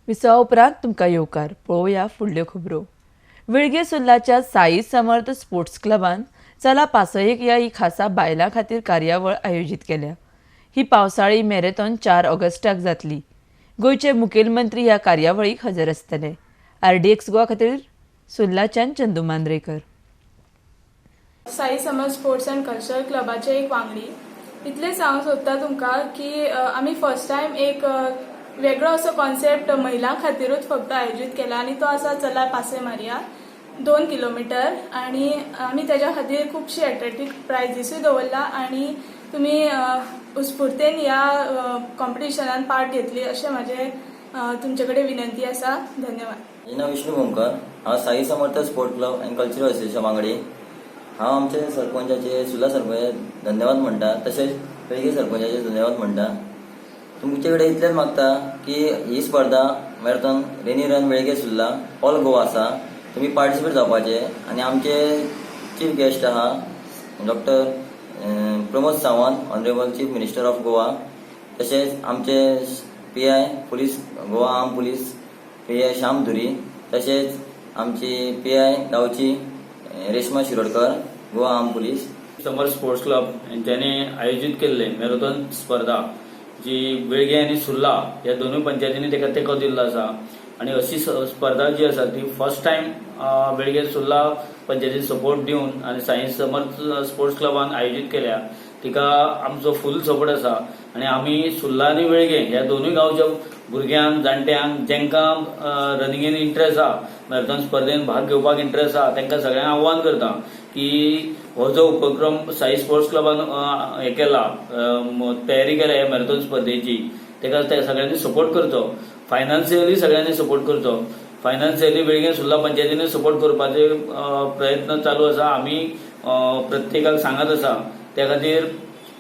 विसवा उपरांत तुमकां येवकार. पळोवया फुडल्यो खबरो. वेळगे सुर्लाच्या साई समर्थ स्पोर्ट्स क्लबान चला पासयेक या ही खासा बायलां खातीर कार्यावळ आयोजीत केल्या. ही पावसाळी मॅरेथॉन 4 ऑगस्टाक जातली. गोंयचे मुखेलमंत्री ह्या कार्यावळीक हजर आसतले. आरडीएक्स गोवा खातीर सुर्लाच्यान चंदू मांद्रेकर. साई समर्थ स्पोर्ट्स अँड कल्चरल क्लबाचे एक वांगडी. इतलेंच हांव सोदता तुमकां की आमी फर्स्ट टायम एक वेगळो असो कॉन्सेप्ट महिलां खातीरूच फक्त आयोजीत केला आनी तो आसा चला पासय मारया 2 किलोमिटर. आनी आमी तेज्या खातीर खुबशी एट्रेक्टीव प्रायजीसूय दवरला आनी तुमी उत्स्फुर्तेन ह्या कॉम्पिटिशनान पार्ट घेतली अशें म्हाजें तुमचे कडेन विनंती आसा. धन्यवाद. म्हजें नांव विष्णू भोमकर. हांव साई समर्थ sport club and cultural association वांगडी. हांव आमचे सरपंचाचे, सुर्ला सरपंचाचे धन्यवाद म्हणटा, तशेंच वेळगे सरपंचाचे धन्यवाद म्हणटा. तुमचे कडेन इतलेंच मागता की ही स्पर्धा मॅरेथॉन रेनी रन वेळगे सुर्ला ऑल गोवा आसा, तुमी पार्टिसिपेट जावपाचे. आनी आमचे चीफ गेस्ट आहा doctor Pramod Sawant, Honourable Chief Minister of Goa, तशेंच आमचे PI police, Goa arm police PI Shyam Dhuri, तशेंच आमची पीआय गांवची रेश्मा शिरोडकर, गोवा आर्म पुलीस. समर्थ स्पोर्ट्स क्लब यांच्यानी आयोजीत केल्ले मॅरेथॉन स्पर्धा जी वेळगे आनी सुर्ला ह्या दोनूय पंचायतींनी ताका तेंको दिल्लो आसा आनी अशी स्पर्धा जी आसा ती फर्स्ट टायम वेळगे सुर्ला पंचायतीन सपोर्ट दिवन आनी साई समर्थ स्पोर्ट्स क्लबान आयोजीत केल्या. तिका आमचो फूल सपोर्ट आसा आनी आमी सुर्ला आनी वेळगे ह्या दोनूय गांवच्या भुरग्यांक, जाणट्यांक, जांकां रनिंगेन इंट्रस्ट आसा, मॅरेथॉन स्पर्धेन भाग घेवपाक इंट्रस्ट आसा, तांकां सगळ्यांक आव्हान करता की हो जो उपक्रम साई स्पोर्ट्स क्लबान हे केला, तयारी केल्या ह्या मॅरेथॉन स्पर्धेची, ताका ते सगळ्यांनी सपोर्ट करचो. फायनान्शियली सगळ्यांनी सपोर्ट करचो. फायनान्शियली वेळगें सुर्ला पंचायतीन सपोर्ट करपाचे प्रयत्न चालू आसा. आमी प्रत्येकाक सांगत आसा. त्या खातीर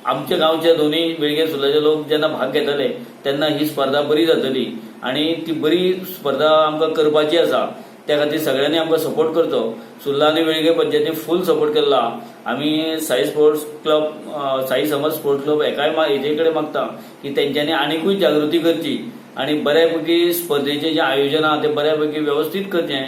आमच्या गांवचे दोनूय वेळगे सुर्लाचे लोक जेन्ना भाग घेतले तेन्ना ही स्पर्धा बरी जातली आनी ती बरी स्पर्धा आमकां करपाची आसा. त्या खातीर सगळ्यांनी आमकां सपोर्ट करचो. सुर्ला आनी वेळगे पंचायतीन फूल सपोर्ट केल्लो. आमी साई स्पोर्ट्स क्लब, साई समर्थ स्पोर्ट्स क्लब हेकाय हेजे कडेन मागता की तेंच्यांनी आनिकूय जागृती करची आनी बऱ्यापैकी स्पर्धेचें जें आयोजन आहा तें बऱ्यापैकी वेवस्थीत करचें.